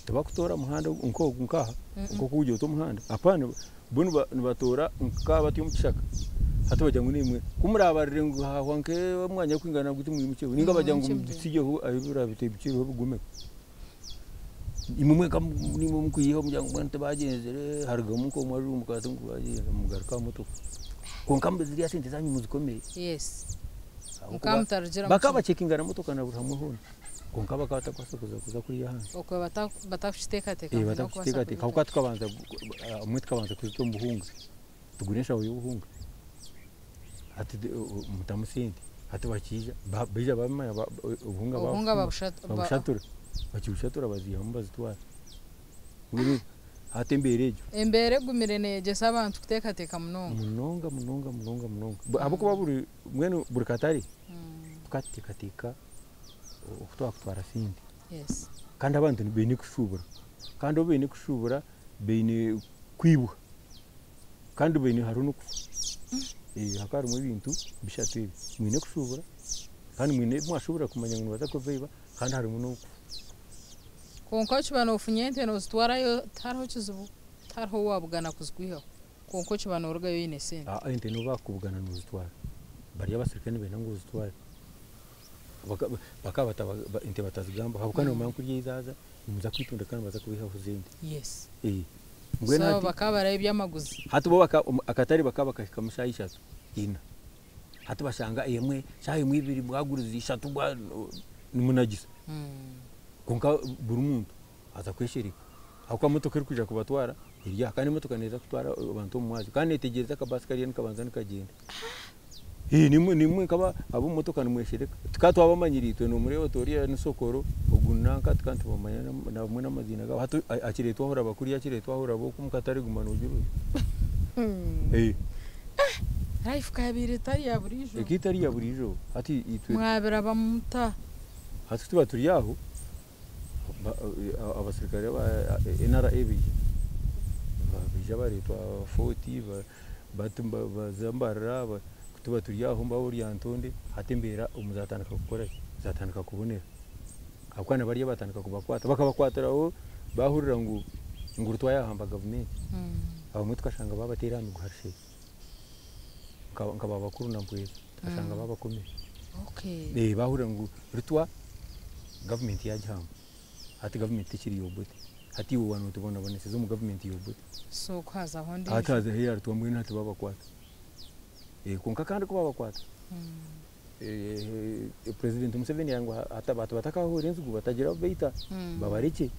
tibakutoora muhanda nk'ogu nkaha nk'oku orikugira oti omuhanda hapana bo nibatoora nkaha bati omu kishaka hati bagira ngu naimwe ku murabarire ngu hahwa nk'omwanya gurikwingana guti mwimukyeho ninga bagira ngu mubitsigyeho ahu biraabe bikiriho bigumeho. Imwe mwenka nimwe murikwihaho mugira ngu mbwenu tibagyenzire harugamu nk'omwe ajumbuka ati ngu bagyenda mugaruke aha motoka. Kwonka ziriya sente zanyu muzikomere. Yes. Mukaba mutarugiramu Bakaba kimwe. bacekinga na motoka na buri hamwe hoona. Kwonka bakaba batakubaasa kuza kuza kuriya ahansi. Okwe batakukiteekateeka Eh, ngu nokubaasa batakukiteekateeka. kubita. Ahabw'okuba tukabanza obumwe tukabanza kuzita omu buhunga. Tugura enshaho y'obuhunga. Hati mutamu sente. Hati bakiija baija babimanya obuhunga Obuhunga babushatura. Bakibushatura baziihamu bazitwara. Mbwenu hati embeera egyo. Embeera egumire neeyegyesa abantu kuteekateeka munonga. Munonga munonga munonga munonga. Ahabw'okuba buri mbwenu buri katare tukateekateeka oku twakutwara sente. Yes. Kandi abantu baine kushuubura. Kandi obu baine kushuubura baine kwibwa. Kandi baine hariho n'okufa. Hakaba harimu ebintu bishatu ebi. Mwine kushuubura kandi mwine ebi mwashuubura kumanya ngu nibaza kubaiba kandi harimu n'okufa. Kwonka okiba noofunya ente noozitwarayo tihariho kizibu, tihariho ou waabugana kuzikwihaho. Kwonka okiba noorugayo oine sente. Aa ente n'obu baakubugana noozitwara. Bari abaserukare nibenda ngu ozitware. Bakaba ente batazigambaho ahabw'okuba nibamanya ngu kuriya zaaza nimuza kwitunda kandi nibaza kubaihaho zente. Yes. Mbwenu So hati bakaba baraba eby'amaguzi. Hati bo akatare bakaba bakahikamu shaaha ishatu ina. Hati bashanga emwe shaaha emwe ibiri bwaguriza ishatu nimunagisa. Kwonka buri muntu aza kweshereka ahabw'okuba motoka erikwija kubatwara eri aha kandi emotoka neeza kutwara abantu omu mwazyo kandi neetegyereza akabaasi kariya nikabanza nikagyenda. Nimwe nimwe nk'aba ab'omu motoka nimweshereka. Tukaba twabamanyire itwe noomureeba oti oriya ni Sokoro, ogu ni nanka tukaba nitubamanya nabamwe n'amaziina gaabo. Hati akireetwa aho oraba kuriya akireetwa aho oraba oku omu katare guma noogira oti. Life ka yabaire etari ya buriijo. Eka etari ya buriijo. Hati itwe. Mwabiraba muta? Hati ku tuba turi aho, abasirikare aba NRA baija, baija bareetwa Fort baza Mbarara, ku tuba turi aho mbaho Lyantonde, hati embeera omu zatandika kukora ki, zatandika kubonera. Ahabw'okuba na bariya batandika kubakwata, bakabakwatiraho bahurira ngu ngu twayahamba gavumenti. Abamwe tukashanga babateera aha miguha rusheere. Nka ba bakuru na Mpweza tukashanga babakomire. Bahurira ngu Rutwa gavumenti yagihamba. Hati gavumenti tekiri ya Obote. Hati iwe waaba notubonaboneseza omu gavumenti ya Obote. So ku hazaho endiijo. Hati hazaho eya Rutwa mbwenu hati babakwata. Kwonka kandi ku babakwata, President Museveni yaagira ngu hati abantu batakahoora enzigu batagira abu baita babarekye.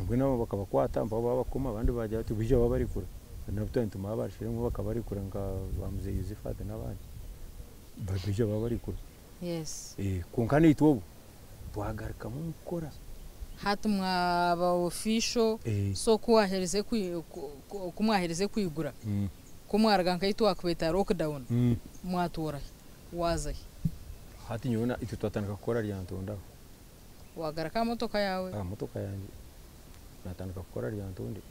Mbwenu abo bakabakwata mpaho babakoma abandi baagira bati baija babarekura. Nabu twaba nitumanya abarishire bakabarekura nka ba Mzee Yosephat n'abandi. Baija babarekura. Kwonka naitwe obu twagarukamu omu kukora. Hati mwaba official so ku waherize ku mwaherize kwigura ku mwaruga nka ahi twakubeeta lockdown mwatoora hi? Waaza hi? Hati nyowe itwe twatandika kukora Lyantonde aho. Wagaruka aha motoka yaawe? Aha motoka yangye natandika kukora Lyantonde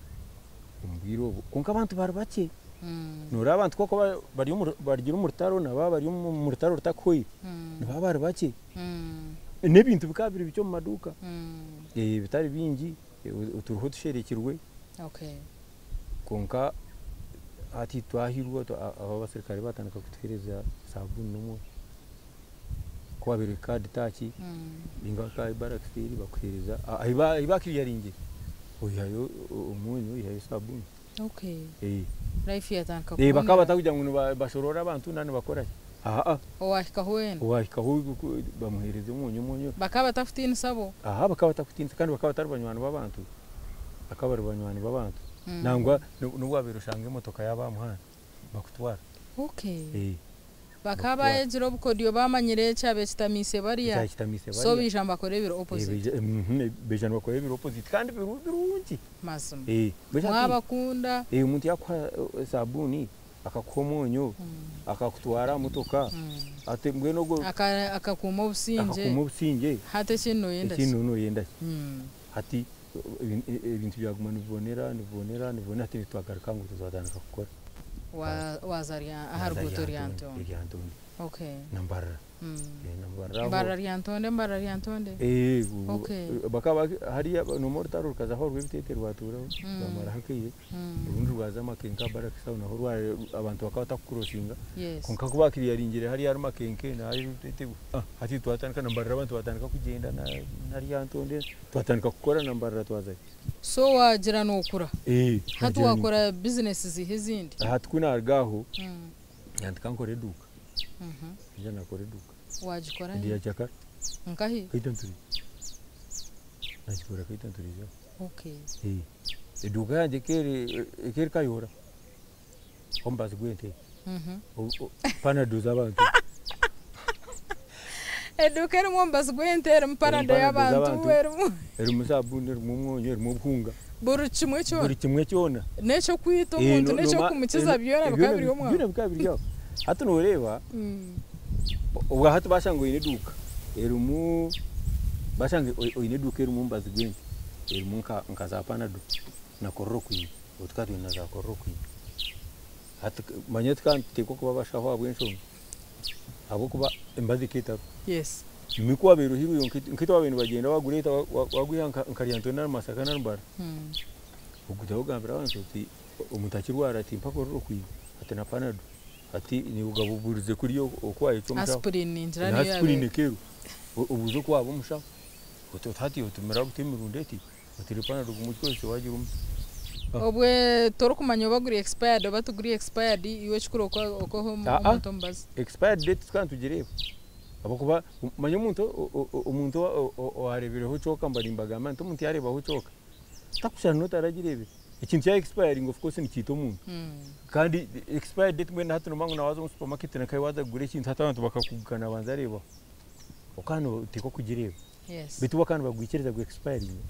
omu bwire obwo. Kwonka abantu bari bakye. Noreeba abantu ku barikuba bari omu rutaro na baaba bari omu rutaro rutakuhwaire nibaba bari bakye. N'ebintu bikaba biri bikye omu maduuka bitari bingi turiho tusherekirwe. Kwonka hati twahirwa aba abasirikare batandika kutuheereza sabuuni n'omwonyo. Ku waabaire ohika aha ditaaki ninga nka ahi barakisi eri bakuheereza ahi baakiriyaringire oihayo omwonyo oihayo sabuuni. Life yatandika Bakaba kubonera. batakugira ngu nibashoroora abantu nari nibakora ki. Aa. Owaahikaho weena. Owaahikaho bamuheereza omwonyo omwonyo. Bakaba batakutiinisa bo? Aha bakaba batakutiinisa kandi bakaba batari banywani b'abantu. Bakaba bari banywani b'abantu. Nangwa n'obu waabaire oshanga emotoka yaaba aha muhanda bakutwara. Bakaba Bakutwara. bayegire obukodyo bamanyire ekyabaire kitamiise bariya. Ekyabaire kitamiise So bariya. baija nibakora ebiri opposite. Baija nibakora ebiri opposite kandi birungi. Mazima. Mwabakunda. Omuntu yaakuha sabuuni akakuha omwonyo, akakutwara aha motoka, ati mbwenu ogwo. Akakuuma obusingye. Akakuuma obusingye. Hati ekindi nooyenda ki? Ekindi nooba nooyenda ki? Hati ebintu byaguma nibibonera, nibibonera, nibibonera hati twagaruka ngu twatandika kukora. Waaza aha ruguuto Lyantonde. Lyantonde. Na Mbarara. Na Mbarara aho. Mbarara Lyantonde, Mbarara Lyantonde? Bakaba hariya noomanya orutaro rukaza aho orw'ebiteete rwatuuraho rwamaraho akaire, orundi rwaza Makenke aha Barracks aho naho abantu bakaba batakukurosinga kwonka ku baakiriyaringire hariya ahari Makenke na hariya Ebiteete hati twatandika na Mbarara abantu batandika kugyenda na Lyantonde twatandika kukora na Mbarara twazayo. So waagira nookura? Hati waakora bizinesi ziiha ezindi? Hati ku naaruga aho nandika nkora eduuka. Naija naakora eduuka. Waagikora hi? Ndi Yakyakara. Nkahi? Kaitanturiza. Naagikora Kaitanturiza aho. Eduuka yangye eka eri Kayihura omubazi gw'ente, panado z'abantu. Eduuka erimu omubazi gw'ente, erimu panado y'abantu, erimu. Erimu sabuuni, erimu omwonyo, erimu obuhunga. Buri kimwe kyona. Buri kimwe kyona. N'eky'okwita omuntu n'eky'okumukiza byona bikaba biri omwaho. Byona bikaba biri aho. Hati nooreeba, obwa hati bashanga oine eduuka erimu, bashanga oine eduuka erimu omubazi gw'ente, erimu nka za panado na chloroquine, obwo tukaba twine na za chloroquine. Hati manya tukaba nituteekwa kuba abashaho ahabw'enshonga, ahabw'okuba emibazi ekaba etariho. Imwe ku waabaire ohairweyo nka itwe abaabaire nibagyenda waagureeta waagwiha nka Lyantonde nari Masaka nari Mbarara, oguzaho ogambira abantu oti omuntu akirwara ati mpa chloroquine ati na panado ati niiwe ogaba obuurize kuriya oku waayeta omushaho. Aspirin ningira Na niyo aspirin yaabaire. ekeerwa obuuze oku waaba omushaho oti hati otumira buti emirundi eti oteire panado ogume ogikozese waagira omutwe. Obwe torikumanya oba guri expired oba tiguri expired iwe ekikuru oku oha Aa omuntu omubazi. Expired date tukaba nitugireeba. Ahabw'okuba manya omuntu omuntu owareebireho kyoka mba nimbagamba nti omuntu yaareebaho kyoka takushushana n'otaragireebire. Ekintu kya expiringa of course nikiita omuntu. Kandi expiry date mbwenu hati noomanya ngu na waaza omu supermarket na nkahi waaza kugura ekintu hati abantu bakakuguka nabanza areebaho. Okaba nooteekwa kugireeba. Beitu bo bakaba nibagwikiriza gu expiringe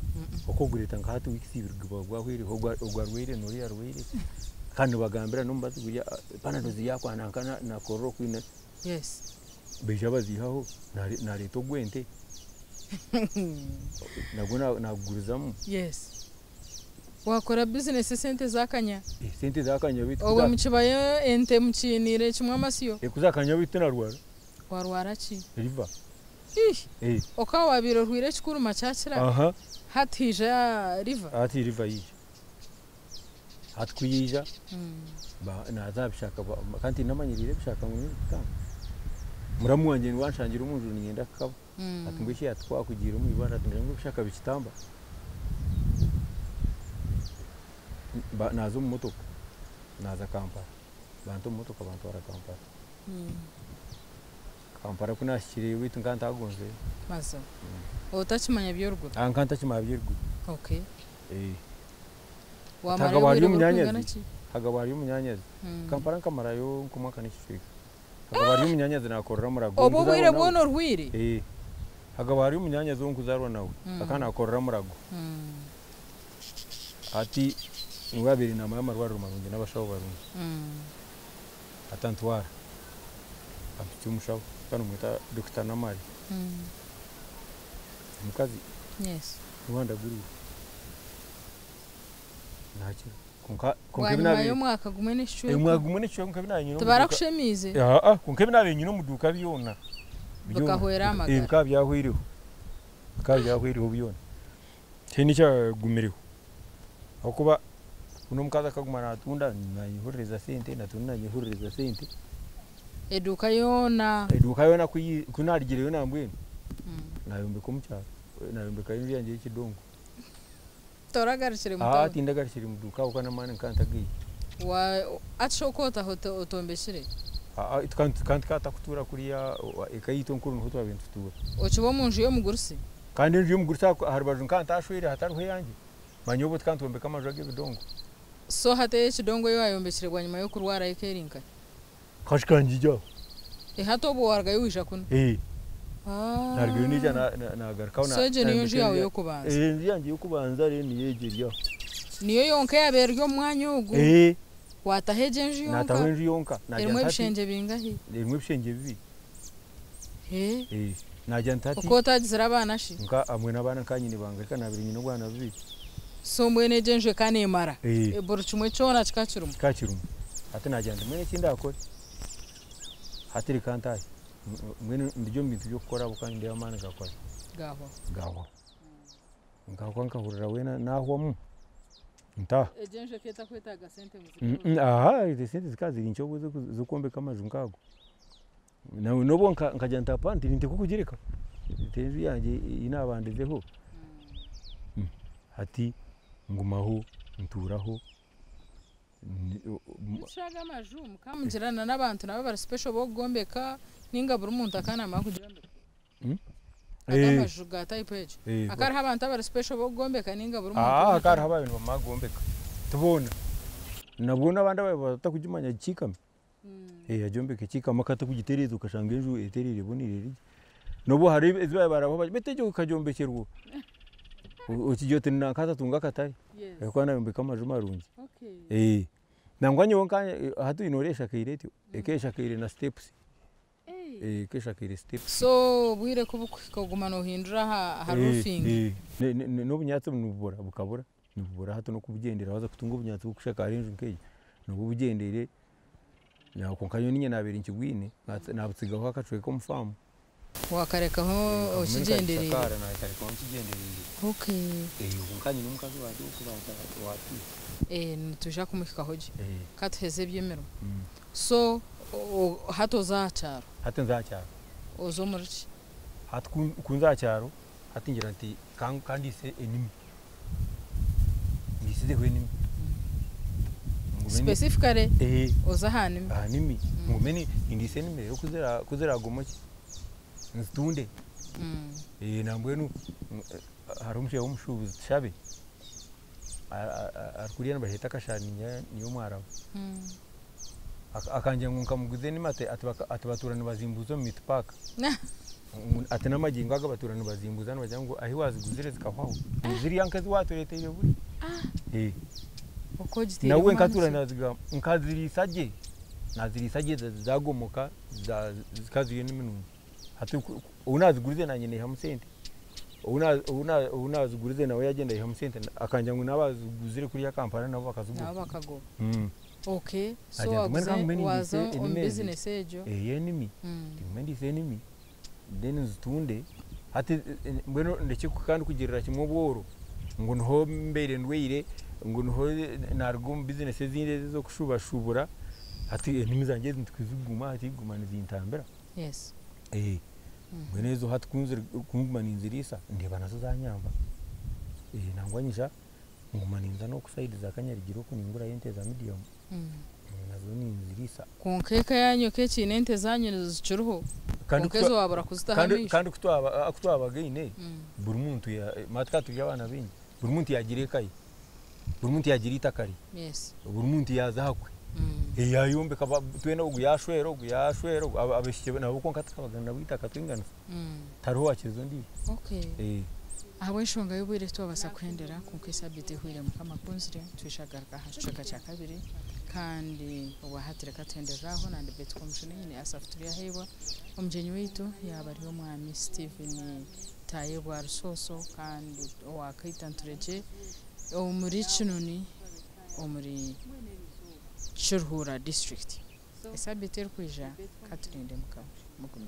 oku ogureeta nka hati weeks ibiri guba gwahweireho ogu arwaire n'oriya arwaire. Kandi nibagambira n'omubazi guri panado ziri aha kwa nanka na chloroquine. Baija baziihaho naareeta ogw'ente nagwo naagugurizamu. Yes. Waakora bizinesi esente zaakanya. Esente zaakanya beitu. Obwe mukibayo ente mukiiniire kimwe amasyo. Ku zaakanya beitu tinarwara. Warwara ki? Liver. Ih! Okaba waabaire orwaire ekikuruma kyakira? Aha. Hati haija liver? Hati liver yaija. Hati ku yaija, naaza aha bishaka kandi tindamanyiriire ebishaka ngu nibikutamba. Muramu wangye niwe anshangire omu nju niinyenda kukaba. Ati mbwenu shi hati ku waakugiire omu ibara ati noogira ngu ebishaka bikitamba? Naaza omu motoka, naaza Kampala. Banta omu motoka bantwara Kampala. Kampala ku naahikireyo beitu nkaba ntagonzeyo. Mazima. Otakimanya by'eruguru? Nkaba ntakimanya by'eruguru. Okay. Hakaba hariyo omunyaanyazi, hakaba hariyo omunyaanyazi. Kampala nkamarayo nk'omwaka n'ekicweka. Hakaba hariyo omunyaanyazi naakorera Murago. Obwo obwire bwona orwaire? Hakaba hariyo omunyaanyazi ou nkuzaarwa nawe, akaba naakorera Murago. Hati niwe yaabaire naamanya amarwariro marungi n'abashaho barungi. Hati antwara, ampitsya omushaho, bakaba nibamweta Dokita Namari. Omukazi niwe andaguriire naakira. Kwonka kwonka ebi Bwanyima naabaire y'omwaka gumwe n'ekicweka. Omwaka gumwe n'ekicweka kwonka ebi naabaire nyine omu duuka Tibarakushemiize? Aa kwonka ebi naabaire nyine omu duuka byona byona Bikahwera amagara. bikaba byahweireho, bikaba byahweireho byona. Tihaine ekyagumireho ahabw'okuba n'omukazi akaguma naatunda naanyehurereza sente, naatunda naanyehurereza sente. Eduuka yoona. Eduuka yoona ku naarugireyo nambwenu naayombeka omu kyaro, naayombekayo enju yangye y'ekidongo. Toragarukire mu Aa tauni? tindagarukire mu duuka ahabw'okuba n'amaani nkaba ntagaine. Hati shi oku otaha otombekire? Aa tukaba tukaba kuriya eka yaitu enkuru niho twabaire nitutuura. Okiba omu nju y'omugurusi? Kandi enju y'omugurusi aha rubaju nkaba ntashweire hatariho eyangye. Manya obwo tukaba nitwombeka amaju ag'ebidongo. So hati ey'ekidongo ei waayombekire bwanyima y'okurwara eka eri nkahi? Nkashika ngigye aho. Eh hati obwo waarugayo waija kunu? Eh. Naarugayo naija naagarukaho. So egyo niyo nju yaawe y'okubanza? Eh enju yangye y'okubanza reero niyo egyo eri aho. Niyo yonka eyaabaire eri omu mwanya ogu? Eh. Waataho egyo enju yonka? Naataho enju yonka. Erimu ebishengye bingahi? Erimu ebishengye bibiri. Eh. Eh. Naagira nti hati. Okaba otagizire abaana shi? Nka mbwenu abaana nka nyine bangahi ka naabaire nyine obwana bubiri. So mbwenu egyo enju ekaba neemara? Eh. Buri kimwe kyona kikaba kirimu? Kikaba kirimu. Hati naagira nti mbwenu eki ndaakore, hati reka ntaahe. Mbwenu ndi omu bintu by'okukora ahabw'okuba nindeeba amaani gaakora ki? Gaahwaho. Gaahwaho. Nkahwa nkahurira weena naahwamu, ntaaha. Egyo enju ekaba etakwetaaga sente ngu zigure? Aha esente zikaba ziri nkye obwo z'okwombeka amaju nk'ago. N'obwo nkagira nti hapana tinteekwa kugireka, enju yangye ei naabandizeho. Hati ngumaho ntuuraho. Beitu aga amaju mukaba mugira na n'abantu nabo abari special b'okugombeka ninga buri muntu akaba naamanya kugyombeka? Aga amaju ga type egyo hakaba hariho abantu abari special b'okugombeka ninga buri muntu Aa hakaba hariho abaabaire nibamanya kugombeka ti boona. Nabwo n'abandi abaabaire batakugimanya kiikami. Agyombeka ekiikami akatakugitereeza okashanga enju etereire eboneire eri gye. Nobu hariho ezi baabaire barabaho bati beitu egyo ekagyombekyerwa okigira oti nanka atatunga akatare ahabw'okuba naayombeka amaju marungi. Nangwa nyowe nkanye hati noreeba eshakaire etyo, ekaba eshakaire na steps, ekaba eshakaire steps. So obwire ku burikuhika oguma noohindura aha roofing? N'obunyaatsi nibubura bukabura, nibubura hati n'okubugyendera waaza kutunga obunyaatsi bw'okushakaara enju nk'egyo nooba obugyendeire. Kwonka nyowe niinye naabaire nkibwine, naabutsigaho akacweka omu faamu. Waakarekaho okigyendereire? Naakarekaho nkigyendereire. Okay. Kwonka nyine omukazi wangye ow'okubanza owaatwire. Nitwija kumuhikaho gye. Ka tuheze eby'emirimo. So hati oza aha kyaro? Hati nza aha kyaro. Oza omuri ki? Hati ku nza aha kyaro, hati ngira nti ka ndiise enimi. Ndiisizeho enimi. Specifically oze aha nimi? Aha nimi. Ngume nindiisa enimi reero ku ziragomoke. Nzitunde. Nambwenu hariho omushaija w'omushuubuzi Tushabe ari kuriya nibaheeta akashaari niyo omwarabu. Akangira ngu nkamuguza enimi ati batuura nibazimbuuza omu meat park. Ati n'amagingo aga batuura nibazimbuuza nibagira ngu ahi waziguzire zikahwaho. Ngu ziriya nk'ezi watureeteire buri. Nawe nkatuura nazigamba nkaziriisa gye naziriisa gye zagomoka zikaba ziri enimi nungi. Hati ou nazigurize nanye naihamu sente, ou nazigurize nawe yagyenda aihamu sente akangira ngu naaba aziguzire kuriya Kampala nabo bakazigura. Nabo bakagoba. Okay, so waguze waza omu business egyo. Ey'enimi, ngume ndiise enimi then nzitunde hati mbwenu ndekye kandi kugirira kimwe obworo ngu niho mbaire ndwaire ngu niho naruga omu business ezindi ez'okushubashubura hati enimi zangye ezi tikuziguma hati kuguma nizintambira. Yes. Mbwenu ezo hati kunguma ninziriisa ndeeba nazo zanyamba. Nangwa nyija nguma ninza n'oku side za Kanyarigiro oku ningurayo ente za medium nazo ninziriisa. Kwonka eka yanyu eka ekiine ente zanyu zikiriho kwonka ezo wabura kuzitaho amaisho. Kandi kutwabagaine buri muntu tukaba turi abaana baingi buri muntu yagira eka ye buri muntu yagira eitaka rye buri muntu yaaza ahakwe yayombeka twena ogu yashwera ogu yashwera ogu abaishiki nabo kwonka tukabagana nabo eitaka twinganisa tihariho owakiriza ondiijo. Ahabw'enshonga y'obwire titwabaasa kuhendera kwonka esabiiti ehweire Mukama akunzire twija kugaruka aha kicweka kya kabiri kandi obwahati reka tuhenderere aho nandi Betty Kwomushana nyine Asaph Turyaheebwa omugyenyi waitu yaaba ari omwami Stephen Tayebwa Rusooso kandi owa Kaita Nturegye omuri Kinoni omuri Kiruhura district. Esabiiti erikwija katurinde Mukama. Mugume.